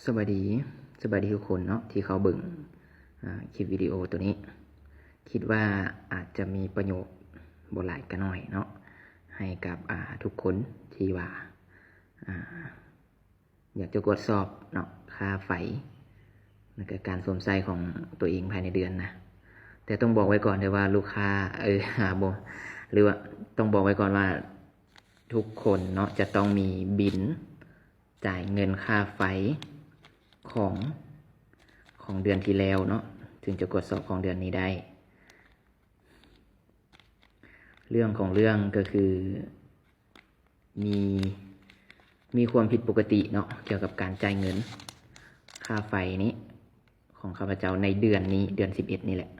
ສະບາຍດີ, ສະບາຍດີທຸກຄົນເນາະ ທີ່ເຂົ້າເບິ່ງ ອາ ຄລິບວິດີໂອໂຕນີ້. ຄິດວ່າອາດຈະມີປະໂຫຍດບໍ່ຫຼາຍກໍໜ້ອຍເນາະ ໃຫ້ກັບ ອາ ທຸກຄົນທີ່ວ່າ ອາ ຢາກຈະກວດສອບເນາະ ຄ່າໄຟ ແລ້ວກໍການຊົມໃຊ້ຂອງຕົວເອງພາຍໃນເດືອນນະ. ແຕ່ຕ້ອງບອກໄວ້ກ່ອນເດີວ່າລູກຄ້າ ເອີ ອາ ບໍ່ ຫຼືວ່າຕ້ອງບອກໄວ້ກ່ອນວ່າ ທຸກຄົນເນາະ ຈະຕ້ອງມີບິນ ຈ່າຍເງິນຄ່າໄຟຂອງ ຂອງເດືອນທີ່ແລ້ວເນາະ ເຖິງຈະກວດສອບຂອງເດືອນນີ້ໄດ້. ເລື່ອງຂອງເລື່ອງກໍຄື ມີ ມີຄວາມຜິດປົກກະຕິເນາະ ກ່ຽວກັບການຈ່າຍເງິນຄ່າໄຟນີ້ ຂອງຂ້າພະເຈົ້າໃນເດືອນນີ້ ເດືອນສິບເອັດນີ້ແຫຼະ.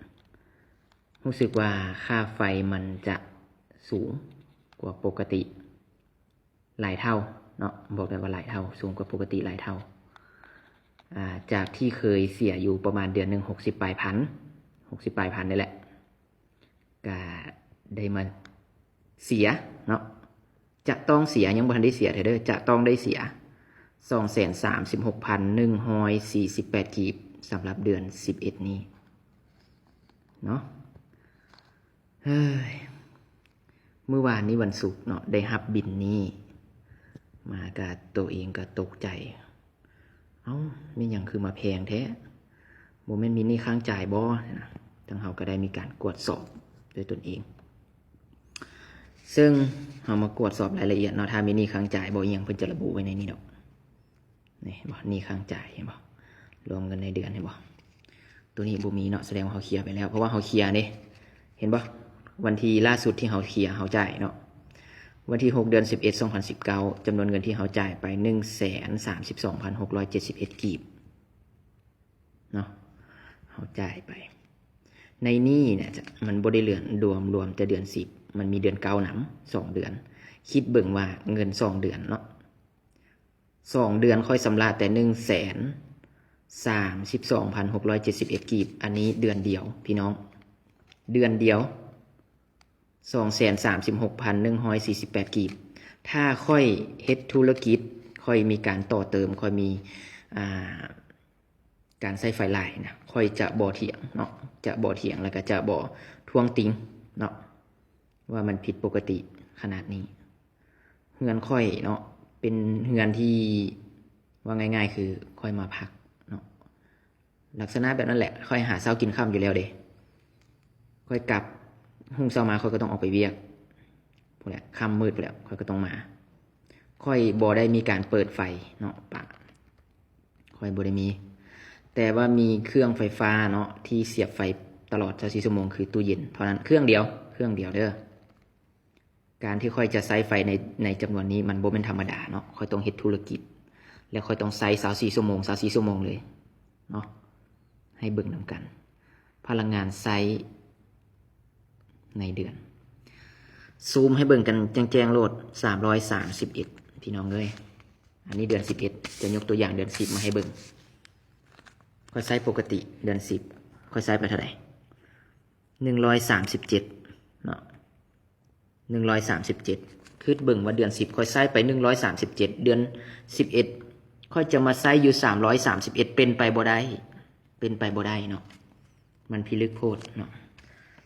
ຮູ້ສຶກວ່າຄ່າໄຟມັນຈະສູງກວ່າປົກກະຕິ ຫຼາຍເທົ່າເນາະ, ບອກໄດ້ວ່າຫຼາຍເທົ່າ, ສູງກວ່າປົກກະຕິຫຼາຍເທົ່າ. ອາ ຈາກທີ່ເຄີຍເສຍຢູ່ປະມານເດືອນໜຶ່ງຫົກສິບປາຍພັນ, ຫົກສິບປາຍພັນນີ້ແຫຼະ, ກະໄດ້ມາເສຍເນາະ, ຈະຕ້ອງເສຍ, ຍັງບໍ່ທັນໄດ້ເສຍເທື່ອເດີ, ຈະຕ້ອງໄດ້ເສຍສອງແສນສາມສິບຫົກພັນໜຶ່ງຮ້ອຍສີ່ສິບແປດກີບ ສຳລັບເດືອນສິບເອັດນີ້ເນາະ. ເຮີ້ຍ ມື້ວານນີ້ວັນສຸກເນາະ ໄດ້ຮັບບິນນີ້ມາ ກະໂຕເອງກະຕົກໃຈ, ເອົ້າ ແມ່ນຫຍັງຄືມາແພງແທ້? ບໍ່ແມ່ນມີໜີ້ຄ້າງຈ່າຍບໍ່? ທາງເຮົາກະໄດ້ມີການກວດສອບດ້ວຍຕົນເອງ. ເຊິ່ງເຮົາມາກວດສອບລາຍລະອຽດເນາະ, ຖ້າມີໜີ້ຄ້າງຈ່າຍບໍ່ອີ່ຫຍັງ ເພິ່ນຈະລະບຸໄວ້ໃນນີ້ດອກ. ນີ້ເຫັນບໍ່? ໜີ້ຄ້າງຈ່າຍ ເຫັນບໍ່? ລວມເງິນໃນເດືອນ ເຫັນບໍ່? ໂຕນີ້ບໍ່ມີເນາະ, ສະແດງວ່າເຮົາເຄລຍໄປແລ້ວ, ເພາະວ່າເຮົາເຄລຍເດ້. ເຫັນບໍ່? ວັນທີລ່າສຸດທີ່ເຮົາເຄລຍ ເຮົາຈ່າຍເນາະ, ວັນທີຫົກ ເດືອນສິບເອັດ ສອງພັນສິບເກົ້າ ຈຳນວນເງິນທີ່ເຮົາຈ່າຍໄປ ໜຶ່ງແສນສາມສິບສອງພັນຫົກຮ້ອຍເຈັດສິບເອັດກີບເນາະ, ເຮົາຈ່າຍໄປ. ໃນນີ້ນະ ມັນບໍ່ໄດ້ລວມ ລວມແຕ່ເດືອນສິບ, ມັນມີເດືອນເກົ້ານຳ ສອງເດືອນ. ຄິດເບິ່ງວ່າເງິນສອງເດືອນເນາະ, ສອງເດືອນຂ້ອຍຊຳລະແຕ່ ໜຶ່ງແສນສາມສິບສອງພັນຫົກຮ້ອຍເຈັດສິບເອັດກີບ, ອັນນີ້ເດືອນດຽວພີ່ນ້ອງ, ເດືອນດຽວ ສອງແສນສາມສິບຫົກພັນໜຶ່ງຮ້ອຍສີ່ສິບແປດກີບ. ຖ້າຂ້ອຍເຮັດທຸລະກິດ, ຂ້ອຍມີການຕໍ່ເຕີມ, ຂ້ອຍມີ ອ່າ ການໃຊ້ໄຟຫຼາຍນະ, ຂ້ອຍຈະບໍ່ຖຽງເນາະ, ຈະບໍ່ຖຽງ ແລ້ວກໍຈະບໍ່ທ້ວງຕິງເນາະ ວ່າມັນຜິດປົກກະຕິຂະໜາດນີ້. ເຮືອນຂ້ອຍເນາະ ເປັນເຮືອນທີ່ ເວົ້າງ່າຍໆ ຄືຂ້ອຍມາພັກເນາະ, ລັກສະນະແບບນັ້ນແຫຼະ. ຂ້ອຍຫາເຊົ້າກິນຄ່ຳຢູ່ແລ້ວເດ້, ຂ້ອຍກັບ ຮຸ່ງເຊົ້າມາຂ້ອຍກໍຕ້ອງອອກໄປວຽກ ພຸ້ນແຫຼະ, ຄ່ຳມືດພຸ້ນແຫຼະ ຂ້ອຍກໍຕ້ອງມາ. ຂ້ອຍບໍ່ໄດ້ມີການເປີດໄຟເນາະ ປະ ຂ້ອຍບໍ່ໄດ້ມີ, ແຕ່ວ່າມີເຄື່ອງໄຟຟ້າເນາະ ທີ່ສຽບໄຟຕະຫຼອດຊາວສີ່ຊົ່ວໂມງ ຄືຕູ້ເຢັນເທົ່ານັ້ນ, ເຄື່ອງດຽວ ເຄື່ອງດຽວເດີ. ການທີ່ຂ້ອຍຈະໃຊ້ໄຟໃນ ໃນຈຳນວນນີ້ ມັນບໍ່ແມ່ນທຳມະດາເນາະ, ຂ້ອຍຕ້ອງເຮັດທຸລະກິດ ແລະ ຂ້ອຍຕ້ອງໃຊ້ຊາວສີ່ຊົ່ວໂມງ ຊາວສີ່ຊົ່ວໂມງເລີຍເນາະ. ໃຫ້ເບິ່ງນຳກັນ ພະລັງງານໃຊ້ໃນເດືອນ, ຊູມໃຫ້ເບິ່ງກັນແຈ້ງໆໂລດ, ສາມຮ້ອຍສາມສິບເອັດ ພີ່ນ້ອງເອີຍ. ອັນນີ້ເດືອນສິບເອັດ ຈະຍົກຕົວຢ່າງເດືອນສິບມາໃຫ້ເບິ່ງ. ຂ້ອຍໃຊ້ປົກກະຕິເດືອນສິບ ຂ້ອຍໃຊ້ໄປເທົ່າໃດ? ໜຶ່ງຮ້ອຍສາມສິບເຈັດເນາະ, ໜຶ່ງຮ້ອຍສາມສິບເຈັດ. ຄິດເບິ່ງວ່າເດືອນສິບຂ້ອຍໃຊ້ໄປໜຶ່ງຮ້ອຍສາມສິບເຈັດ, ເດືອນສິບເອັດຂ້ອຍຈະມາໃຊ້ຢູ່ສາມຮ້ອຍສາມສິບເອັດ ເປັນໄປບໍ່ໄດ້, ເປັນໄປບໍ່ໄດ້ເນາະ, ມັນພິລຶກໂພດເນາະ.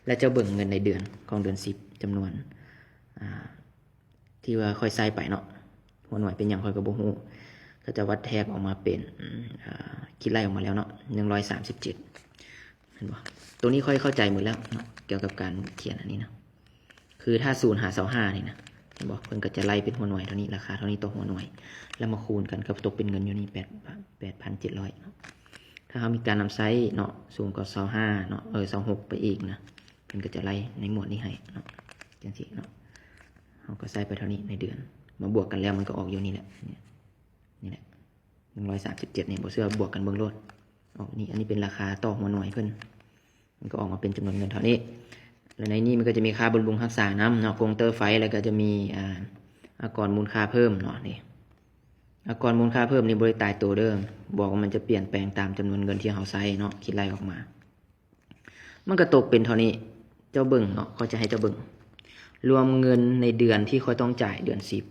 ແລ້ວເຈົ້າເບິ່ງເງິນໃນເດືອນຂອງເດືອນສິບ ຈຳນວນ ອ່າ ທີ່ວ່າຂ້ອຍໃຊ້ໄປເນາະ, ຫົວໜ່ວຍເປັນຫຍັງຂ້ອຍກໍບໍ່ຮູ້, ເຂົາເຈົ້າວັດແທກອອກມາເປັນ ອາ ຄິດໄລ່ອອກມາແລ້ວເນາະ ໜຶ່ງຮ້ອຍສາມສິບເຈັດ ເຫັນບໍ່? ໂຕນີ້ຂ້ອຍເຂົ້າໃຈໝົດແລ້ວເນາະ ກ່ຽວກັບການຂຽນອັນນີ້ນະ, ຄືຖ້າສູນຫາຊາວຫ້ານີ້ນະ ເຫັນບໍ່? ເພິ່ນກໍຈະໄລ່ເປັນຫົວໜ່ວຍເທົ່ານີ້ ລາຄາເທົ່ານີ້ຕໍ່ຫົວໜ່ວຍ ແລ້ວມາຄູນກັນກໍຕົກເປັນເງິນຢູ່ນີ້ ແປດ ແປດພັນເຈັດຮ້ອຍເນາະ. ຖ້າເຮົາມີການນຳໃຊ້ເນາະ ສູງກວ່າຊາວຫ້າເນາະ ເອີ ຊາວຫົກໄປອີກນະ ເພິ່ນກໍຈະໄລ່ໃນໝວດນີ້ໃຫ້ເນາະ ຈັ່ງຊີ້ເນາະ. ເຮົາກໍໃຊ້ໄປເທົ່ານີ້ໃນເດືອນ ມາບວກກັນແລ້ວມັນກໍອອກຢູ່ນີ້ແຫຼະ ນີ້ແຫຼະ ໜຶ່ງຮ້ອຍສາມສິບເຈັດນີ້ ບໍ່ເຊື່ອບວກກັນເບິ່ງໂລດ ອອກນີ້. ອັນນີ້ເປັນລາຄາຕໍ່ຫົວໜ່ວຍເພິ່ນ ມັນກໍອອກມາເປັນຈຳນວນເງິນເທົ່ານີ້. ແລ້ວໃນນີ້ມັນກໍຈະມີຄ່າບຳລຸງຮັກສານຳເນາະ ກົງເຕີໄຟ ແລ້ວກໍຈະມີ ອ່າ ອາກອນມູນຄ່າເພີ່ມເນາະ. ນີ້ ອາກອນມູນຄ່າເພີ່ມນີ້ບໍ່ໄດ້ຕາຍໂຕເດີ ບອກວ່າມັນຈະປ່ຽນແປງຕາມຈຳນວນເງິນທີ່ເຮົາໃຊ້ເນາະ ຄິດໄລ່ອອກມາ ມັນກໍຕົກເປັນເທົ່ານີ້. ເຈົ້າເບິ່ງເນາະ ຂ້ອຍຈະໃຫ້ເຈົ້າເບິ່ງ ລວມເງິນໃນເດືອນທີ່ຂ້ອຍຕ້ອງຈ່າຍເດືອນສິບ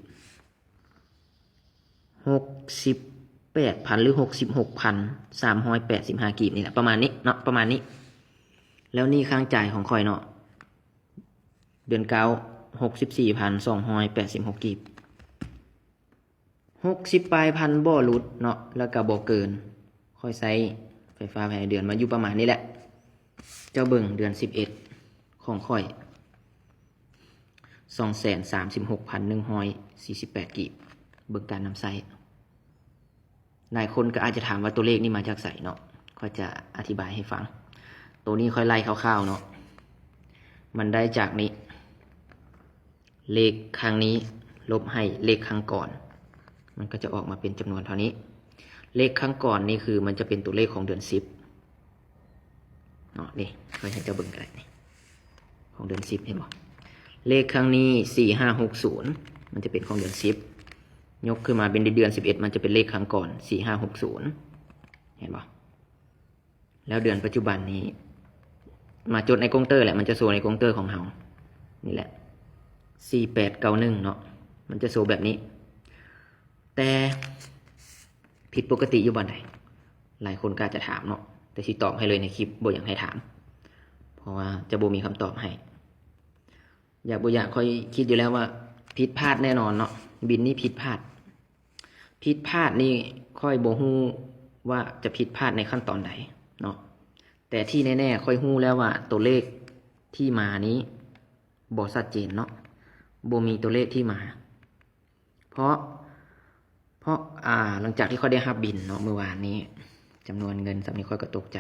ຫົກສິບ ແປດພັນ ຫຼື ຫົກສິບຫົກພັນສາມຮ້ອຍແປດສິບຫ້າກີບນີ້ແຫຼະ ປະມານນີ້ເນາະ ປະມານນີ້. ແລ້ວໜີ້ຄ້າງຈ່າຍຂອງຂ້ອຍເນາະ ເດືອນເກົ້າ ຫົກສິບສີ່ພັນສອງຮ້ອຍແປດສິບຫົກກີບ ຫົກສິບປາຍພັນບໍ່ຫຼຸດເນາະ ແລ້ວກໍບໍ່ເກີນ. ຂ້ອຍໃຊ້ໄຟຟ້າພາຍໃນເດືອນມາຢູ່ປະມານນີ້ແຫຼະ. ເຈົ້າເບິ່ງເດືອນສິບເອັດຂອງຂ້ອຍ ສອງແສນສາມສິບຫົກພັນໜຶ່ງຮ້ອຍສີ່ສິບແປດກີບ ເບິ່ງການນຳໃຊ້. ຫຼາຍຄົນກໍອາດຈະຖາມວ່າຕົວເລກນີ້ມາຈາກໃສເນາະ ຂ້ອຍຈະອະທິບາຍໃຫ້ຟັງ. ໂຕນີ້ຂ້ອຍໄລ່ຄ່າວໆເນາະ ມັນໄດ້ຈາກນີ້ ເລກຄັ້ງນີ້ລົບໃຫ້ເລກຄັ້ງກ່ອນ ມັນກໍຈະອອກມາເປັນຈຳນວນເທົ່ານີ້. ເລກຄັ້ງກ່ອນນີ້ຄືມັນຈະເປັນຕົວເລກຂອງເດືອນສິບເນາະ ນີ້ ຂ້ອຍໃຫ້ເຈົ້າເບິ່ງກໍໄດ້ນີ້ ຂອງເດືອນສິບ ເຫັນບໍ່? ເລກຄັ້ງນີ້ສີ່ຫ້າຫົກສູນ ມັນຈະເປັນຂອງເດືອນສິບ ຍົກຂຶ້ນມາເປັນເດືອນສິບເອັດ ມັນຈະເປັນເລກຄັ້ງກ່ອນສີ່ຫ້າຫົກສູນ ເຫັນບໍ່? ແລ້ວເດືອນປັດຈຸບັນນີ້ ມາຈົດໃນກົງເຕີແຫຼະ ມັນຈະໂຊໃນກົງເຕີຂອງເຮົານີ້ແຫຼະ ສີ່ແປດເກົ້າໜຶ່ງເນາະ ມັນຈະໂຊແບບນີ້. ແຕ່ຜິດປົກກະຕິຢູ່ບ່ອນໃດ? ຫຼາຍຄົນກໍອາດຈະຖາມເນາະ ແຕ່ຊິຕອບໃຫ້ເລີຍໃນຄລິບ ບໍ່ຢາກໃຫ້ຖາມ ເພາະວ່າຈະບໍ່ມີຄຳຕອບໃຫ້. ຢາກບໍ່ຢາກ ຂ້ອຍຄິດຢູ່ແລ້ວວ່າຜິດພາດແນ່ນອນເນາະ ບິນນີ້ຜິດພາດ. ຜິດພາດນີ້ຂ້ອຍບໍ່ຮູ້ວ່າຈະຜິດພາດໃນຂັ້ນຕອນໃດເນາະ ແຕ່ທີ່ແນ່ໆ ຂ້ອຍຮູ້ແລ້ວວ່າຕົວເລກທີ່ມານີ້ບໍ່ຊັດເຈນເນາະ ບໍ່ມີຕົວເລກທີ່ມາ. ເພາະ ເພາະ ອ່າ ຫຼັງຈາກທີ່ຂ້ອຍໄດ້ຮັບບິນເນາະ ມື້ວານນີ້ ຈຳນວນເງິນສ່ຳນີ້ ຂ້ອຍກໍຕົກໃຈ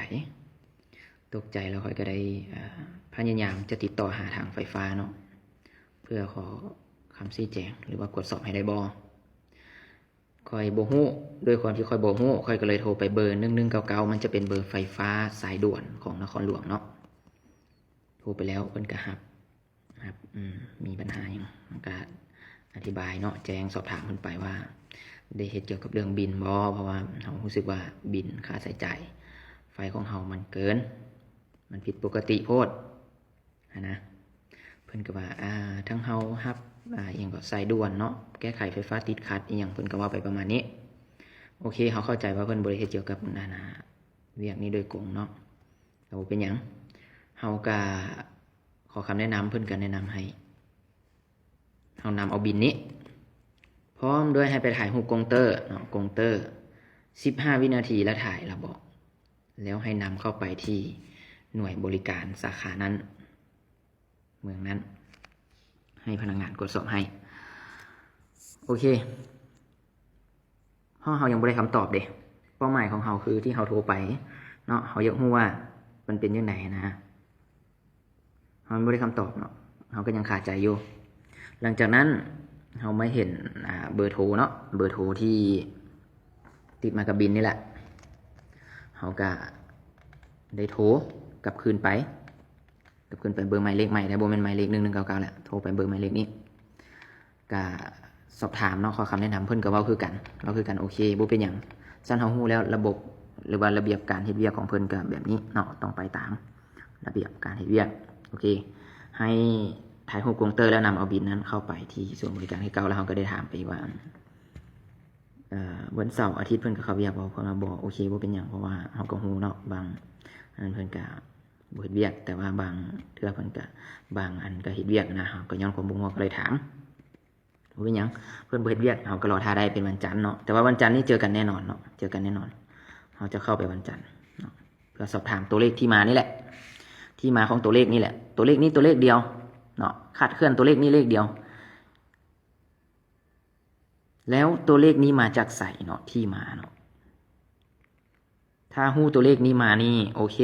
ຕົກໃຈ ແລ້ວຂ້ອຍກໍໄດ້ ອ່າ ພະຍາຍາມຈະຕິດຕໍ່ຫາທາງໄຟຟ້າເນາະ ເພື່ອຂໍຄຳຊີ້ແຈງ ຫຼືວ່າກວດສອບໃຫ້ໄດ້ບໍ່. ຂ້ອຍບໍ່ຮູ້ ດ້ວຍຄວາມທີ່ຂ້ອຍບໍ່ຮູ້ ຂ້ອຍກໍເລີຍໂທໄປເບີໜຶ່ງໜຶ່ງເກົ້າເກົ້າ ມັນຈະເປັນເບີໄຟຟ້າສາຍດ່ວນຂອງນະຄອນຫຼວງເນາະ ໂທໄປແລ້ວເພິ່ນກໍຮັບ ຮັບ ອືມ ມີບັນຫາຫຍັງ ກໍອະທິບາຍເນາະ ແຈ້ງສອບຖາມເພິ່ນໄປວ່າ ໄດ້ເຮັດກ່ຽວກັບເລື່ອງບິນບໍ່ ເພາະວ່າເຮົາຮູ້ສຶກວ່າບິນຄ່າໃຊ້ຈ່າຍໄຟຂອງເຮົາມັນເກີນ ມັນຜິດປົກກະຕິໂພດ. ຫັ້ນນະ ເພິ່ນກໍວ່າ ອ່າ ທາງເຮົາຮັບ ອ່າ ອີ່ຫຍັງກໍສາຍດ່ວນເນາະ ແກ້ໄຂໄຟຟ້າຕິດຂັດອີ່ຫຍັງ ເພິ່ນກໍເວົ້າໄປປະມານນີ້. ໂອເຄ ເຮົາເຂົ້າໃຈວ່າເພິ່ນບໍ່ໄດ້ເຮັດກ່ຽວກັບ ອັນນ່າ ວຽກນີ້ໂດຍກົງເນາະ ກໍບໍ່ເປັນຫຍັງ ເຮົາກໍຂໍຄຳແນະນຳ ເພິ່ນກໍແນະນຳໃຫ້ ເຮົານຳເອົາບິນນີ້ ພ້ອມດ້ວຍໃຫ້ໄປຖ່າຍຮູບກົງເຕີເນາະ ກົງເຕີ ສິບຫ້າວິນາທີ ແລ້ວຖ່າຍ ແລ້ວບອກ ແລ້ວໃຫ້ນຳເຂົ້າໄປທີ່ໜ່ວຍບໍລິການສາຂານັ້ນ ເມືອງນັ້ນ ໃຫ້ພະນັກງານກວດສອບໃຫ້. ໂອເຄ ເພາະເຮົາຍັງບໍ່ໄດ້ຄຳຕອບເດ້ ເປົ້າໝາຍຂອງເຮົາຄືທີ່ເຮົາໂທໄປເນາະ ເຮົາຢາກຮູ້ວ່າມັນເປັນຈັ່ງໃດນະ ເຮົາຍັງບໍ່ໄດ້ຄຳຕອບເນາະ ເຮົາກໍຍັງຄາໃຈຢູ່. ຫຼັງຈາກນັ້ນເຮົາມາເຫັນ ອ່າ ເບີໂທເນາະ ເບີໂທທີ່ຕິດມາກັບບິນນີ້ແຫຼະ ເຮົາກໍໄດ້ໂທກັບຄືນໄປ ກັບຄືນໄປເບີໝາຍເລກໃໝ່ ແຕ່ບໍ່ແມ່ນໝາຍເລກໜຶ່ງໜຶ່ງເກົ້າເກົ້າແລ້ວ ໂທໄປເບີໝາຍເລກນີ້ ກະສອບຖາມເນາະ ຂໍຄຳແນະນຳ ເພິ່ນກໍເວົ້າຄືກັນ ເວົ້າຄືກັນ ໂອເຄ ບໍ່ເປັນຫຍັງ ຊັ້ນເຮົາຮູ້ແລ້ວ ລະບົບ ຫຼືວ່າລະບຽບການເຮັດວຽກຂອງເພິ່ນກໍແບບນີ້ເນາະ ຕ້ອງໄປຕາມລະບຽບການເຮັດວຽກ. ໂອເຄ ໃຫ້ຖ່າຍຮູບກົງເຕີ ແລ້ວນຳເອົາບິນນັ້ນເຂົ້າໄປທີ່ສູນບໍລິການຄືເກົ່າ ແລ້ວເຮົາກໍໄດ້ຖາມໄປວ່າ ເອີ ວັນເສົາອາທິດເພິ່ນກໍເຂົ້າວຽກບໍ່ ເພິ່ນວ່າບໍ່. ໂອເຄ ບໍ່ເປັນຫຍັງ ເພາະວ່າເຮົາກໍຮູ້ເນາະ ບາງອັນເພິ່ນກໍ ບໍ່ເຮັດວຽກ ແຕ່ວ່າບາງເທື່ອເພິ່ນກະ ບາງອັນກະເຮັດວຽກນະ ເຮົາກະຍ້ອນຄວາມບໍ່ຮູ້ ເຮົາກະເລີຍຖາມ ບໍ່ເປັນຫຍັງ ເພິ່ນບໍ່ເຮັດວຽກ ເຮົາກະລໍຖ້າໄດ້ເປັນວັນຈັນເນາະ ແຕ່ວ່າວັນຈັນນີ້ເຈີກັນແນ່ນອນເນາະ ເຈີກັນແນ່ນອນ ເຮົາຈະເຂົ້າໄປວັນຈັນເນາະ ເພື່ອສອບຖາມຕົວເລກທີ່ມານີ້ແຫຼະ ທີ່ມາຂອງຕົວເລກນີ້ແຫຼະ ຕົວເລກນີ້ຕົວເລກດຽວເນາະ ຄາດເຄື່ອນຕົວເລກນີ້ເລກດຽວ ແລ້ວຕົວເລກນີ້ມາຈາກໃສເນາະ ທີ່ມາເນາະ ຖ້າຮູ້ຕົວເລກນີ້ມານີ້ ໂອເຄ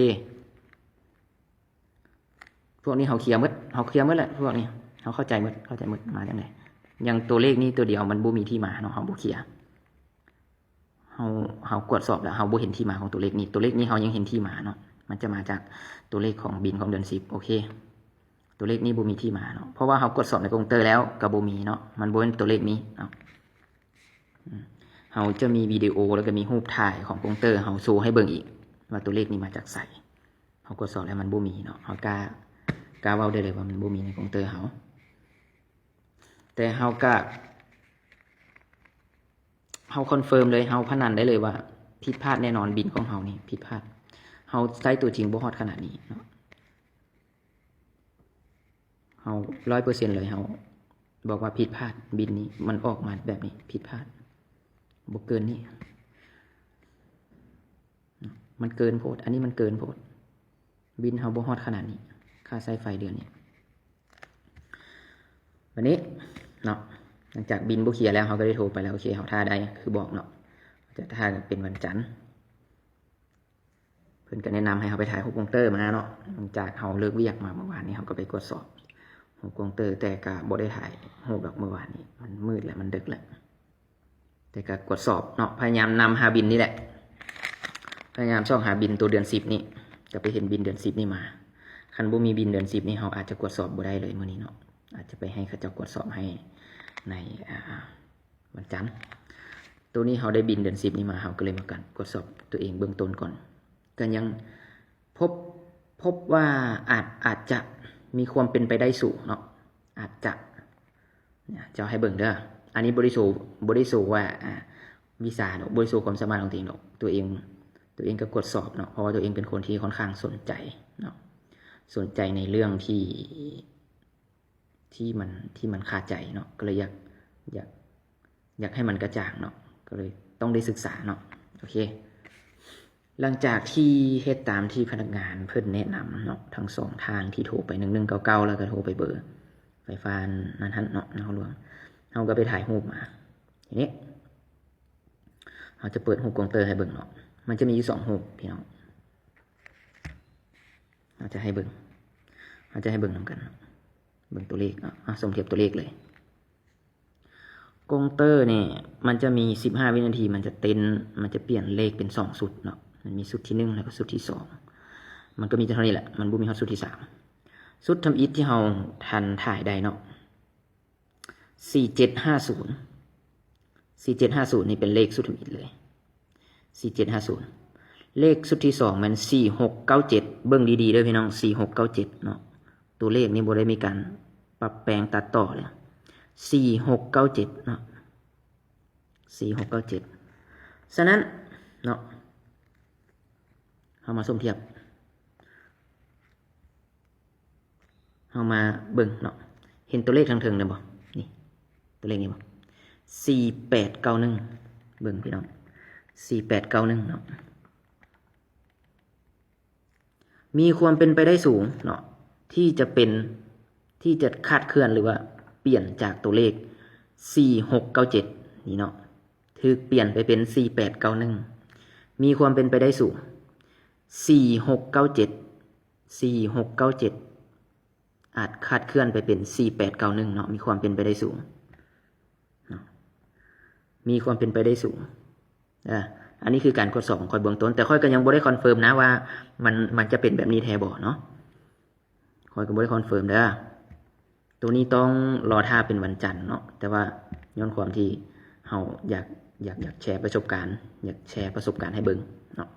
ພວກນີ້ເຮົາເຄຍໝົດ ເຮົາເຄຍໝົດແຫຼະ ພວກນີ້ເຮົາເຂົ້າໃຈໝົດ ເຂົ້າໃຈໝົດ ມາຈັ່ງໃດ ຢ່າງຕົວເລກນີ້ຕົວດຽວມັນບໍ່ມີທີ່ມາເນາະ ເຮົາບໍ່ເຄຍ ເຮົາ ເຮົາກວດສອບແລ້ວ ເຮົາບໍ່ເຫັນທີ່ມາຂອງຕົວເລກນີ້ ຕົວເລກນີ້ເຮົາຍັງເຫັນທີ່ມາເນາະ ມັນຈະມາຈາກຕົວເລກຂອງບິນຂອງເດືອນສິບ ໂອເຄ ຕົວເລກນີ້ບໍ່ມີທີ່ມາເນາະ ເພາະວ່າເຮົາກວດສອບໃນຄອມພິວເຕີແລ້ວກໍບໍ່ມີເນາະ ມັນບໍ່ແມ່ນຕົວເລກນີ້ເນາະ ອືມ ເຮົາຈະມີວິດີໂອ ແລ້ວກໍມີຮູບຖ່າຍຂອງຄອມພິວເຕີເຮົາໂຊໃຫ້ເບິ່ງອີກ ວ່າຕົວເລກນີ້ມາຈາກໃສ ເຮົາກວດສອບແລ້ວມັນບໍ່ມີເນາະ ເຮົາກ້າ ກ້າເວົ້າໄດ້ເລີຍວ່າມັນບໍ່ມີໃນຄອມພິວເຕີເຮົາ ແຕ່ເຮົາກໍ ເຮົາຄອນເຟີມເລີຍ ເຮົາພະນັນໄດ້ເລີຍວ່າຜິດພາດແນ່ນອນ ບິນຂອງເຮົານີ້ຜິດພາດ. ເຮົາໃຊ້ຕົວຈິງບໍ່ຮອດຂະໜາດນີ້ເນາະ. ເຮົາຮ້ອຍເປີເຊັນເລີຍ ເຮົາບອກວ່າຜິດພາດ ບິນນີ້ມັນອອກມາແບບນີ້ ຜິດພາດ ບໍ່ເກີນນີ້. ມັນເກີນໂພດ ອັນນີ້ມັນເກີນໂພດ ບິນເຮົາບໍ່ຮອດຂະໜາດນີ້ ຄ່າໃຊ້ໄຟເດືອນນີ້. ບາດນີ້ເນາະ ຫຼັງຈາກບິນບໍ່ເຄຍແລ້ວ ເຮົາກໍໄດ້ໂທໄປແລ້ວ ໂອເຄ ເຮົາຖ້າໄດ້ຄືບອກເນາະ ຈະຖ້າເປັນວັນຈັນ. ເພິ່ນກໍແນະນຳໃຫ້ເຮົາໄປຖ່າຍຮູບກວາງເຕີມາເນາະ. ຫຼັງຈາກເຮົາເລີກວຽກມາເມື່ອວານນີ້ ເຮົາກໍໄປກວດສອບຮູບກວາງເຕີ ແຕ່ກໍບໍ່ໄດ້ຖ່າຍຮູບດອກ ເມື່ອວານນີ້ມັນມືດແລ້ວ ມັນເດິກແລ້ວ. ແຕ່ກໍກວດສອບເນາະ ພະຍາຍາມນຳຫາບິນນີ້ແຫຼະ ພະຍາຍາມຊອກຫາບິນໂຕເດືອນສິບນີ້ ກໍໄປເຫັນບິນເດືອນສິບນີ້ມາ. ຄັນບໍ່ມີບິນເດືອນສິບນີ້ ເຮົາອາດຈະກວດສອບບໍ່ໄດ້ເລີຍມື້ນີ້ເນາະ ອາດຈະໄປໃຫ້ເຂົາເຈົ້າກວດສອບໃຫ້ໃນ ອາ ວັນຈັນ. ໂຕນີ້ເຮົາໄດ້ບິນເດືອນສິບນີ້ມາ ເຮົາກໍເລີຍມາກວດສອບຕົວເອງເບື້ອງຕົ້ນກ່ອນ ກໍຍັງພົບ ພົບວ່າອາດ ອາດຈະມີຄວາມເປັນໄປໄດ້ສູງເນາະ ອາດຈະ ເຈົ້າໃຫ້ເບິ່ງເດີ ອັນນີ້ບໍ່ໄດ້ໂຊ ບໍ່ໄດ້ໂຊວ່າ ອາ ວິຊາດອກ ບໍ່ໄດ້ໂຊຄວາມສາມາດຂອງຕົວເອງດອກ ຕົວເອງ ຕົວເອງກໍກວດສອບເນາະ ເພາະວ່າຕົວເອງເປັນຄົນທີ່ຂ້ອນຂ້າງສົນໃຈເນາະ ສົນໃຈໃນເລື່ອງທີ່ ທີ່ມັນ ທີ່ມັນຄາໃຈເນາະ ກໍເລີຍຢາກ ຢາກ ຢາກໃຫ້ມັນກະຈ່າງເນາະ ກໍເລີຍຕ້ອງໄດ້ສຶກສາເນາະ. ໂອເຄ ຫຼັງຈາກທີ່ເຮັດຕາມທີ່ພະນັກງານເພິ່ນແນະນຳເນາະ ທັງສອງທ່ານທີ່ໂທໄປໜຶ່ງໜຶ່ງເກົ້າເກົ້າ ແລ້ວກໍໂທໄປເບີໄຟຟ້ານັ້ນຫັ້ນເນາະ ນະຄອນຫຼວງ ເຮົາກໍໄປຖ່າຍຮູບມາ. ທີນີ້ເຮົາຈະເປີດຮູບກວາງເຕີໃຫ້ເບິ່ງເນາະ ມັນຈະມີຢູ່ສອງຮູບພີ່ນ້ອງ ເຮົາຈະໃຫ້ເບິ່ງ ເຮົາຈະໃຫ້ເບິ່ງນຳກັນເນາະ ເບິ່ງຕົວເລກເນາະ ເອົາ ສົມທຽບຕົວເລກເລີຍ. ກວາງເຕີນີ້ມັນຈະມີສິບຫ້າວິນາທີ ມັນຈະເຕັ້ນ ມັນຈະປ່ຽນເລກເປັນສອງຊຸດເນາະ ມັນມີຊຸດທີໜຶ່ງ ແລ້ວກໍຊຸດທີສອງ ມັນກໍມີແຕ່ເທົ່ານີ້ແຫຼະ ມັນບໍ່ມີຮອດຊຸດທີສາມ. ຊຸດທຳອິດທີ່ເຮົາທັນຖ່າຍໄດ້ເນາະ ສີ່ເຈັດຫ້າສູນ ສີ່ເຈັດຫ້າສູນນີ້ເປັນເລກຊຸດທຳອິດເລີຍ ສີ່ເຈັດຫ້າສູນ. ເລກຊຸດທີສອງແມ່ນສີ່ຫົກເກົ້າເຈັດ ເບິ່ງດີໆເດີພີ່ນ້ອງ ສີ່ຫົກເກົ້າເຈັດເນາະ ຕົວເລກນີ້ບໍ່ໄດ້ມີການປັບແປງຕັດຕໍ່ເລີຍ ສີ່ຫົກເກົ້າເຈັດເນາະ ສີ່ຫົກເກົ້າເຈັດ. ສະນັ້ນເນາະ ເຮົາມາສົມທຽບ ເຮົາມາເບິ່ງເນາະ ເຫັນຕົວເລກທາງເທິງນັ້ນບໍ່ ນີ້ ຕົວເລກນີ້ບໍ່ ສີ່ແປດເກົ້າໜຶ່ງ ເບິ່ງພີ່ນ້ອງ ສີ່ແປດເກົ້າໜຶ່ງເນາະ ມີຄວາມເປັນໄປໄດ້ສູງເນາະ ທີ່ຈະເປັນ ທີ່ຈະຄາດເຄື່ອນ ຫຼືວ່າປ່ຽນຈາກຕົວເລກສີ່ຫົກເກົ້າເຈັດນີ້ເນາະ ຖືກປ່ຽນໄປເປັນສີ່ແປດເກົ້າໜຶ່ງ ມີຄວາມເປັນໄປໄດ້ສູງ ສີ່ຫົກເກົ້າເຈັດ ສີ່ຫົກເກົ້າເຈັດ ອາດຄາດເຄື່ອນໄປເປັນສີ່ແປດເກົ້າໜຶ່ງເນາະ ມີຄວາມເປັນໄປໄດ້ສູງເນາະ ມີຄວາມເປັນໄປໄດ້ສູງ. ອາ ອັນນີ້ຄືການກວດສອບຂອງຂ້ອຍເບື້ອງຕົ້ນ ແຕ່ຂ້ອຍກໍຍັງບໍ່ໄດ້ຄອນເຟີມນະວ່າມັນ ມັນຈະເປັນແບບນີ້ແທ້ບໍ່ເນາະ ຂ້ອຍກໍບໍ່ໄດ້ຄອນເຟີມເດີ. ໂຕນີ້ຕ້ອງລໍຖ້າເປັນວັນຈັນເນາະ ແຕ່ວ່າຍ້ອນຄວາມທີ່ເຮົາຢາກ ຢາກ ຢາກແຊປະສົບການ ຢາກແຊປະສົບການໃຫ້ເບິ່ງເນາະ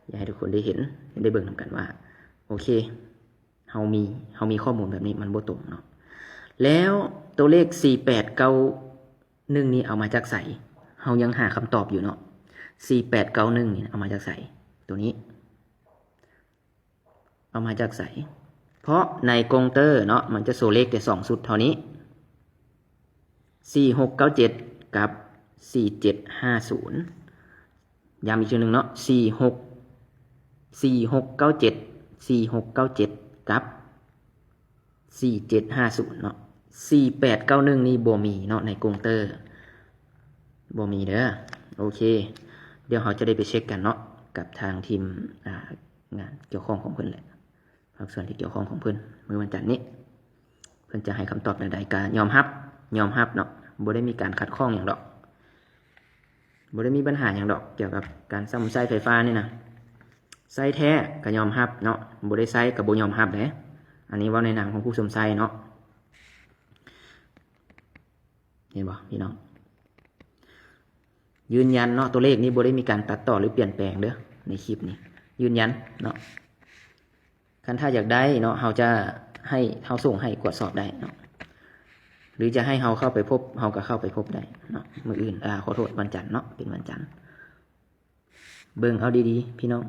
ຢາກໃຫ້ທຸກຄົນໄດ້ເຫັນ ໄດ້ເບິ່ງນຳກັນວ່າ ໂອເຄ ເຮົາມີ ເຮົາມີຂໍ້ມູນແບບນີ້ມັນບໍ່ຕົງເນາະ. ແລ້ວຕົວເລກສີ່ແປດເກົ້າໜຶ່ງນີ້ເອົາມາຈາກໃສ? ເຮົາຍັງຫາຄຳຕອບຢູ່ເນາະ ສີ່ແປດເກົ້າໜຶ່ງນີ້ເອົາມາຈາກໃສ? ຕົວນີ້ ເອົາມາຈາກໃສ? ເພາະໃນກວງເຕີເນາະ ມັນຈະໂຊເລກແຕ່ສອງຊຸດເທົ່ານີ້ ສີ່ຫົກເກົ້າເຈັດ ກັບ ສີ່ເຈັດຫ້າສູນ ຢ້ຳອີກເທື່ອໜຶ່ງເນາະ ສີ່ຫົກ ສີ່ຫົກເກົ້າເຈັດ ສີ່ຫົກເກົ້າເຈັດ ກັບ ສີ່ເຈັດຫ້າສູນເນາະ ສີ່ແປດເກົ້າໜຶ່ງນີ້ບໍ່ມີເນາະ ໃນກວງເຕີບໍ່ມີເດີ. ໂອເຄ ດຽວເຮົາຈະໄດ້ໄປເຊັກກັນເນາະ ກັບທາງທີມ ອາ ງານກ່ຽວຂ້ອງຂອງເພິ່ນແຫຼະ ພາກສ່ວນທີ່ກ່ຽວຂ້ອງຂອງເພິ່ນ ມື້ວັນຈັນນີ້ ເພິ່ນຈະໃຫ້ຄຳຕອບແນວໃດ ກະຍອມຮັບ ຍອມຮັບເນາະ ບໍ່ໄດ້ມີການຂັດຂ້ອງຫຍັງດອກ ບໍ່ໄດ້ມີບັນຫາຫຍັງດອກ ກ່ຽວກັບການຊຳໃຊ້ໄຟຟ້ານີ້ນະ ໃຊ້ແທ້ກະຍອມຮັບເນາະ ບໍ່ໄດ້ໃຊ້ກະບໍ່ຍອມຮັບເດ້. ອັນນີ້ເວົ້າໃນນາມຂອງຜູ້ຊົມໃຊ້ເນາະ ເຫັນບໍ່ພີ່ນ້ອງ? ຢືນຢັນເນາະ ຕົວເລກນີ້ບໍ່ໄດ້ມີການຕັດຕໍ່ ຫຼື ປ່ຽນແປງເດີ ໃນຄລິບນີ້ ຢືນຢັນເນາະ. ຄັນຖ້າຢາກໄດ້ເນາະ ເຮົາຈະໃຫ້ ເຮົາສົ່ງໃຫ້ກວດສອບໄດ້ເນາະ ຫຼືຈະໃຫ້ເຮົາເຂົ້າໄປພົບ ເຮົາກໍເຂົ້າໄປພົບໄດ້ເນາະ ມື້ອື່ນ ອາ ຂໍໂທດ ວັນຈັນເນາະ ເປັນວັນຈັນ. ເບິ່ງເອົາດີໆ ພີ່ນ້ອງ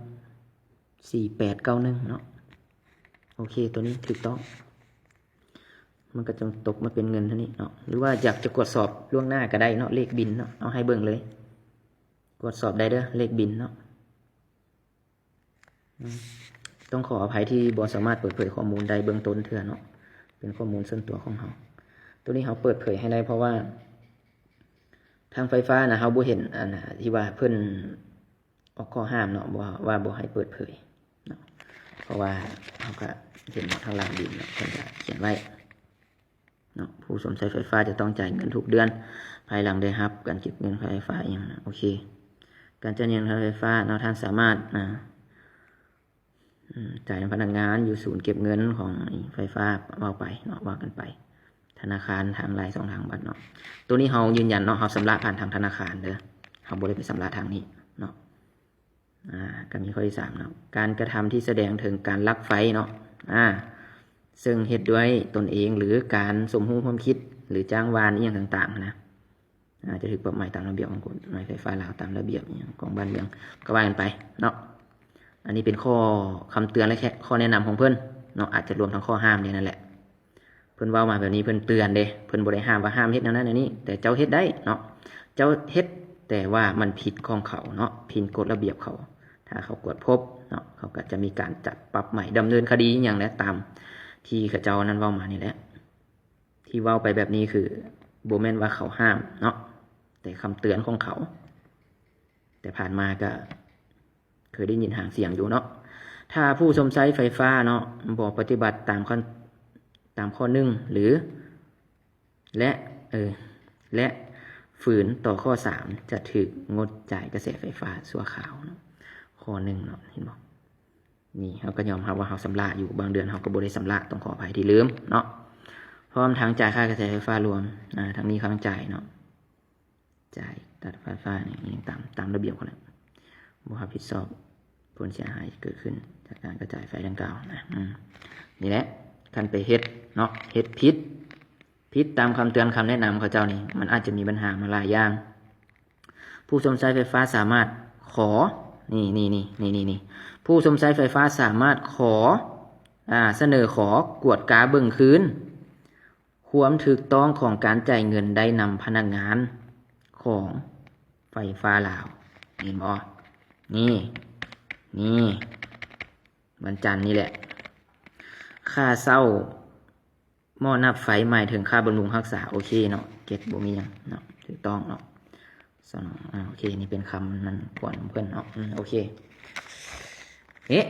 ສີ່ແປດເກົ້າໜຶ່ງເນາະ. ໂອເຄ ຕົວນີ້ຖືກຕ້ອງ ມັນກໍຈະຕົກມາເປັນເງິນເທົ່ານີ້ເນາະ. ຫຼືວ່າຢາກຈະກວດສອບລ່ວງໜ້າກໍໄດ້ເນາະ ເລກບິນເນາະ ເອົາໃຫ້ເບິ່ງເລີຍ ກວດສອບໄດ້ເດີ ເລກບິນເນາະ. ອືມ ຕ້ອງຂໍອະໄພທີ່ບໍ່ສາມາດເປີດເຜີຍຂໍ້ມູນໄດ້ເບື້ອງຕົ້ນເທື່ອເນາະ ເປັນຂໍ້ມູນສ່ວນຕົວຂອງເຮົາ. ຕົວນີ້ເຮົາເປີດເຜີຍໃຫ້ໄດ້ ເພາະວ່າທາງໄຟຟ້ານະ ເຮົາບໍ່ເຫັນ ອັນນະ ທີ່ວ່າເພິ່ນອອກຂໍ້ຫ້າມເນາະ ບໍ່ ວ່າບໍ່ໃຫ້ເປີດເຜີຍເນາະ ເພາະວ່າເຮົາກໍເຫັນເນາະ ທາງຫຼັງດິນເນາະ ເພິ່ນກໍຂຽນໄວ້ ເນາະ ຜູ້ຊົມໃຊ້ໄຟຟ້າຈະຕ້ອງຈ່າຍເງິນທຸກເດືອນ ພາຍຫຼັງໄດ້ຮັບການເກັບເງິນຄ່າໄຟຟ້າອີ່ຫຍັງນະ. ໂອເຄ ການຈ່າຍເງິນຄ່າໄຟຟ້າເນາະ ທ່ານສາມາດ ອາ ອືມ ຈ່າຍໃຫ້ພະນັກງານຢູ່ສູນເກັບເງິນຂອງໄຟຟ້າ ເວົ້າໄປເນາະ ວ່າກັນໄປ ທະນາຄານ ທາງລາຍຊ່ອງທາງບັດເນາະ. ໂຕນີ້ເຮົາຢືນຢັນເນາະ ເຮົາຊຳລະຜ່ານທາງທະນາຄານເດີ ເຮົາບໍ່ໄດ້ໄປຊຳລະທາງນີ້ເນາະ. ອາ ກໍມີຂໍ້ທີສາມເນາະ ການກະທຳທີ່ສະແດງເຖິງການລັກໄຟເນາະ ອາ ເຊິ່ງເຮັດດ້ວຍຕົນເອງ ຫຼື ການສົມຮູ້ຮ່ວມຄິດ ຫຼື ຈ້າງຫວ່ານອີ່ຫຍັງຕ່າງໆນະ ອາ ຈະຖືກປັບໃໝຕາມລະບຽບຂອງກົດໝາຍໄຟຟ້າລາວ ຕາມລະບຽບອີ່ຫຍັງຂອງບ້ານເມືອງ ກໍວ່າກັນໄປເນາະ. ອັນນີ້ເປັນຂໍ້ຄຳເຕືອນ ແລະ ແຄ່ຂໍ້ແນະນຳຂອງເພິ່ນເນາະ ອາດຈະລວມທັງຂໍ້ຫ້າມໃນນັ້ນແຫຼະ. ເພິ່ນເວົ້າມາແບບນີ້ ເພິ່ນເຕືອນເດ້ ເພິ່ນບໍ່ໄດ້ຫ້າມວ່າຫ້າມເຮັດແນວນັ້ນແນວນີ້ ແຕ່ເຈົ້າເຮັດໄດ້ເນາະ ເຈົ້າເຮັດ ແຕ່ວ່າມັນຜິດຂອງເຂົາເນາະ ຜິດກົດລະບຽບເຂົາ. ຖ້າເຂົາກວດພົບເນາະ ເຂົາກໍຈະມີການຈັບປັບໃໝ ດຳເນີນຄະດີຫຍັງແຫຼະ ຕາມທີ່ເຂົາເຈົ້ານັ້ນເວົ້າມານີ້ແຫຼະ. ທີ່ເວົ້າໄປແບບນີ້ຄືບໍ່ແມ່ນວ່າເຂົາຫ້າມເນາະ ແຕ່ຄຳເຕືອນຂອງເຂົາ ແຕ່ຜ່ານມາກໍເຄີຍໄດ້ຍິນຫາງສຽງຢູ່ເນາະ. ຖ້າຜູ້ຊົມໃຊ້ໄຟຟ້າເນາະ ບໍ່ປະຕິບັດຕາມຂໍ້ ຕາມຂໍ້ໜຶ່ງ ຫຼື ແລະ ເອີ ແລະ ຝືນຕໍ່ຂໍ້ສາມ ຈະຖືກງົດຈ່າຍກະແສໄຟຟ້າຊົ່ວຄາວເນາະ. ຂໍ້ໜຶ່ງເນາະ ເຫັນບໍ່? ນີ້ເຮົາກໍຍອມຮັບວ່າເຮົາຊຳລະຢູ່ ບາງເດືອນເຮົາກໍບໍ່ໄດ້ຊຳລະ ຕ້ອງຂໍອະໄພທີ່ລືມເນາະ. ພ້ອມທັງຈ່າຍຄ່າກະແສໄຟຟ້າລວມ ອາ ທັງນີ້ຄ່າໃຊ້ຈ່າຍເນາະ ຈ່າຍຕັດໄຟຟ້ານີ້ຕາມ ຕາມລະບຽບເຂົາແຫຼະ ບໍ່ຮັບຜິດຊອບຜົນເສຍຫາຍທີ່ເກີດຂຶ້ນຈາກການກະຈາຍໄຟດັ່ງກ່າວນະ. ອືມ ນີ້ແຫຼະ ຄັນໄປເຮັດເນາະ ເຮັດຜິດ ຜິດຕາມຄຳເຕືອນຄຳແນະນຳເຂົາເຈົ້ານີ້ ມັນອາດຈະມີບັນຫາມາຫຼາຍຢ່າງ. ຜູ້ຊົມໃຊ້ໄຟຟ້າສາມາດຂໍ ນີ້ໆໆ ນີ້ໆ ຜູ້ຊົມໃຊ້ໄຟຟ້າສາມາດຂໍ ອາ ສະເໜີຂໍກວດກາເບິ່ງຄືນຄວາມຖືກຕ້ອງຂອງການຈ່າຍເງິນໄດ້ນຳພະນັກງານຂອງໄຟຟ້າລາວ. ເຫັນບໍ່? ນີ້ ນີ້ ວັນຈັນນີ້ແຫຼະ ຄ່າເຊົ່າ ໝໍ້ນັບໄຟໝາຍເຖິງຄ່າບຳລຸງຮັກສາ. ໂອເຄເນາະ ເກັດ ບໍ່ມີຫຍັງເນາະ ຖືກຕ້ອງເນາະ. ສະໜອງ ອາ ໂອເຄ ນີ້ເປັນຄຳນັ້ນກວນຂອງເພິ່ນເນາະ. ອືມ ໂອເຄ ເອະ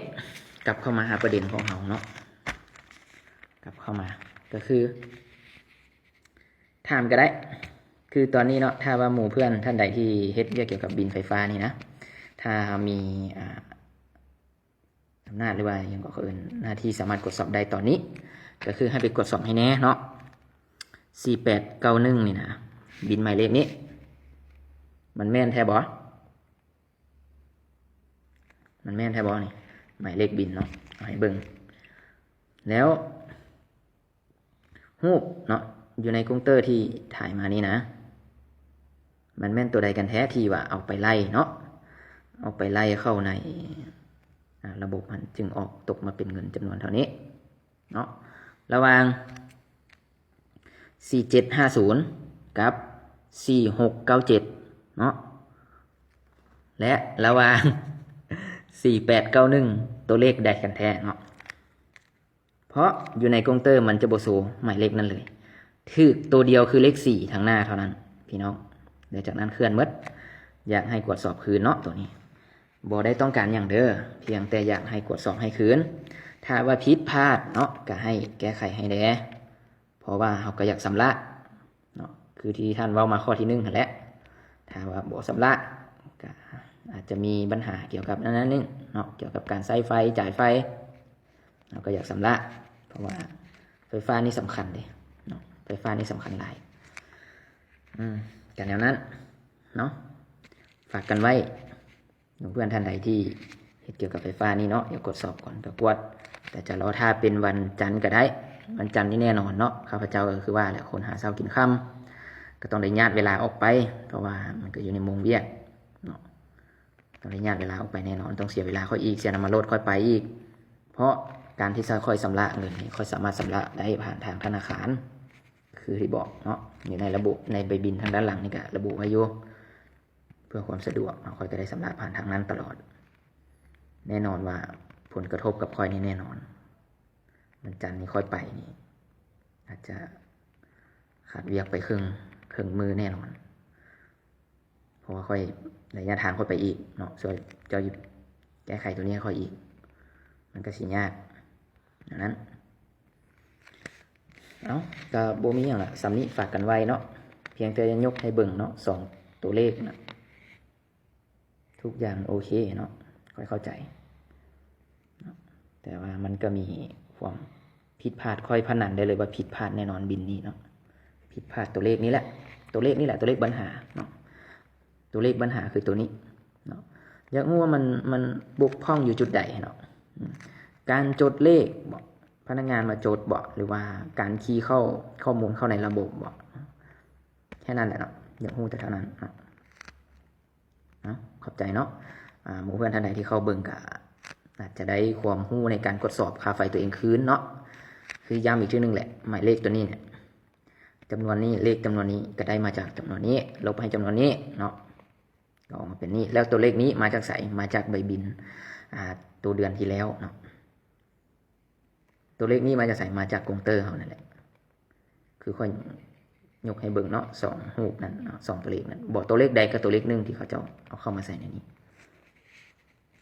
ກັບເຂົ້າມາຫາປະເດັນຂອງເຮົາເນາະ ກັບເຂົ້າມາ ກໍຄື ຖາມກໍໄດ້ ຄືຕອນນີ້ເນາະ ຖ້າວ່າໝູ່ເພື່ອນທ່ານໃດທີ່ເຮັດວຽກກ່ຽວກັບບິນໄຟຟ້ານີ້ນະ ຖ້າເຮົາມີ ອາ ອຳນາດ ຫຼືວ່າຫຍັງກໍເອີ້ນ ໜ້າທີ່ສາມາດກວດສອບໄດ້ຕອນນີ້ ກໍຄືໃຫ້ໄປກວດສອບໃຫ້ແດ່ເນາະ ສີ່ແປດເກົ້າໜຶ່ງນີ້ນະ ບິນໝາຍເລກນີ້ ມັນແມ່ນແທ້ບໍ່? ມັນແມ່ນແທ້ບໍ່ນີ້? ໝາຍເລກບິນເນາະ ເອົາໃຫ້ເບິ່ງ ແລ້ວ ຮູບເນາະ ຢູ່ໃນກົງເຕີທີ່ຖ່າຍມານີ້ນະ ມັນແມ່ນຕົວໃດກັນແທ້ທີ່ວ່າເອົາໄປໄລ່ເນາະ ເອົາໄປໄລ່ເຂົ້າໃນ ອາ ລະບົບຫັ້ນ ຈຶ່ງອອກຕົກມາເປັນເງິນຈຳນວນເທົ່ານີ້ເນາະ ລະຫວ່າງ ສີ່ເຈັດຫ້າສູນ ກັບ ສີ່ຫົກເກົ້າເຈັດເນາະ ແລະ ລະຫວ່າງ ສີ່ແປດເກົ້າໜຶ່ງ ຕົວເລກໃດກັນແທ້ເນາະ? ເພາະຢູ່ໃນກົງເຕີມັນຈະບໍ່ໂຊໝາຍເລກນັ້ນເລີຍ ຖືກໂຕດຽວຄືເລກສີ່ທາງໜ້າເທົ່ານັ້ນພີ່ນ້ອງ ແລະ ຈາກນັ້ນເຄື່ອນໝົດ. ຢາກໃຫ້ກວດສອບຄືນເນາະ ໂຕນີ້ບໍ່ໄດ້ຕ້ອງການຫຍັງເດີ ພຽງແຕ່ຢາກໃຫ້ກວດສອບໃຫ້ຄືນ. ຖ້າວ່າຜິດພາດເນາະ ກໍໃຫ້ແກ້ໄຂໃຫ້ແດ່ ເພາະວ່າເຮົາກໍຢາກຊຳລະເນາະ ຄືທີ່ທ່ານເວົ້າມາຂໍ້ທີໜຶ່ງຫັ້ນແຫຼະ. ຖ້າວ່າບໍ່ຊຳລະ ກໍອາດຈະມີບັນຫາກ່ຽວກັບນັ້ນໜຶ່ງເນາະ ກ່ຽວກັບການໃຊ້ໄຟ ຈ່າຍໄຟ ເຮົາກໍຢາກຊຳລະ ເພາະວ່າໄຟຟ້ານີ້ສຳຄັນເດ້ເນາະ ໄຟຟ້ານີ້ສຳຄັນຫຼາຍ. ອືມ ກໍແນວນັ້ນເນາະ ຝາກກັນໄວ້ ເພື່ອນທ່ານໃດທີ່ເຮັດກ່ຽວກັບໄຟຟ້ານີ້ເນາະ ຢາກກວດສອບກ່ອນກໍກວດ ແຕ່ຈະລໍຖ້າເປັນວັນຈັນກໍໄດ້ ວັນຈັນນີ້ແນ່ນອນເນາະ, ຂ້າພະເຈົ້າກໍຄືວ່າແຫຼະ ຄົນຫາເຊົ້າກິນຄ່ຳ ກໍຕ້ອງໄດ້ຍາດເວລາອອກໄປ ເພາະວ່າມັນກໍຢູ່ໃນໂມງວຽກເນາະ, ຕ້ອງໄດ້ຍາດເວລາອອກໄປແນ່ນອນ, ຕ້ອງເສຍເວລາຂ້ອຍອີກ ເສຍນ້ຳມັນລົດຂ້ອຍໄປອີກ ເພາະການທີ່ຂ້ອຍຊຳລະເງິນນີ້ ຂ້ອຍສາມາດຊຳລະໄດ້ຜ່ານທາງທະນາຄານ ຄືທີ່ບອກເນາະ, ຢູ່ໃນລະບົບ ໃນໃບບິນທາງດ້ານຫຼັງນີ້ກໍລະບຸໄວ້ຢູ່ ເພື່ອຄວາມສະດວກເນາະ, ຂ້ອຍກໍໄດ້ຊຳລະຜ່ານທາງນັ້ນຕະຫຼອດ. ແນ່ນອນວ່າຜົນກະທົບກັບຂ້ອຍນີ້ແນ່ນອນ, ວັນຈັນນີ້ຂ້ອຍໄປນີ້ ອາດຈະຂາດວຽກໄປເຄິ່ງ ເຄິ່ງມື້ແນ່ນອນ ເພາະວ່າຂ້ອຍໄລຍະທາງຂ້ອຍໄປອີກເນາະ, ຊ່ວຍເຈົ້າຢູ່ແກ້ໄຂຕົວນີ້ໃຫ້ຂ້ອຍອີກ ມັນກໍຊິຍາກ ອັນນັ້ນ. ເອົ້າ ກໍບໍ່ມີຫຍັງລະ, ສ່ຳນີ້ຝາກກັນໄວ້ເນາະ, ພຽງແຕ່ຍົກໃຫ້ເບິ່ງເນາະ ສອງຕົວເລກນະ. ທຸກຢ່າງໂອເຄເນາະ, ຂ້ອຍເຂົ້າໃຈເນາະ, ແຕ່ວ່າມັນກໍມີຄວາມຜິດພາດ, ຂ້ອຍພະນັນໄດ້ເລີຍວ່າຜິດພາດແນ່ນອນບິນນີ້ເນາະ, ຜິດພາດຕົວເລກນີ້ແຫຼະ, ຕົວເລກນີ້ແຫຼະ ຕົວເລກບັນຫາເນາະ, ຕົວເລກບັນຫາຄືຕົວນີ້ເນາະ. ຢາກຮູ້ວ່າມັນ ມັນບົກຜ່ອງຢູ່ຈຸດໃດເນາະ, ອາ ການຈົດເລກບໍ ພະນັກງານມາຈົດບໍ ຫຼືວ່າການຄີເຂົ້າຂໍ້ມູນເຂົ້າໃນລະບົບບໍ, ແຄ່ນັ້ນແຫຼະເນາະ, ຢາກຮູ້ແຕ່ເທົ່ານັ້ນເນາະ. ເນາະ ຂອບໃຈເນາະ, ອາ ໝູ່ເພື່ອນທ່ານໃດທີ່ເຂົ້າເບິ່ງກໍອາດຈະໄດ້ຄວາມຮູ້ໃນການກວດສອບຄ່າໄຟຕົວເອງຄືນເນາະ. ຄືຢ້ຳອີກເທື່ອໜຶ່ງແຫຼະ, ໝາຍເລກຕົວນີ້ເນຍ ຈຳນວນນີ້ ເລກຈຳນວນນີ້ກໍໄດ້ມາຈາກຈຳນວນນີ້ ລົບໃຫ້ຈຳນວນນີ້ເນາະ, ກໍອອກມາເປັນນີ້. ແລ້ວຕົວເລກນີ້ມາຈາກໃສ? ມາຈາກໃບບິນ ອາ ຕົວເດືອນທີ່ແລ້ວເນາະ. ຕົວເລກນີ້ມາຈາກໃສ? ມາຈາກກົງເຕີເຮົານັ້ນແຫຼະ, ຄືຂ້ອຍຍົກໃຫ້ເບິ່ງເນາະ ສອງຮູບນັ້ນເນາະ, ສອງຕົວເລກນັ້ນ ບໍ່ ຕົວເລກໃດກໍຕົວເລກໜຶ່ງທີ່ເຂົາເຈົ້າເອົາເຂົ້າມາໃສ່ໃນນີ້.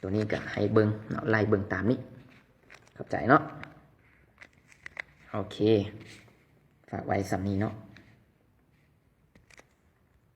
ຕົວນີ້ກໍໃຫ້ເບິ່ງເນາະ, ໄລ່ເບິ່ງຕາມນີ້. ຂອບໃຈເນາະ. ໂອເຄ ຝາກໄວ້ສ່ຳນີ້ເນາະ.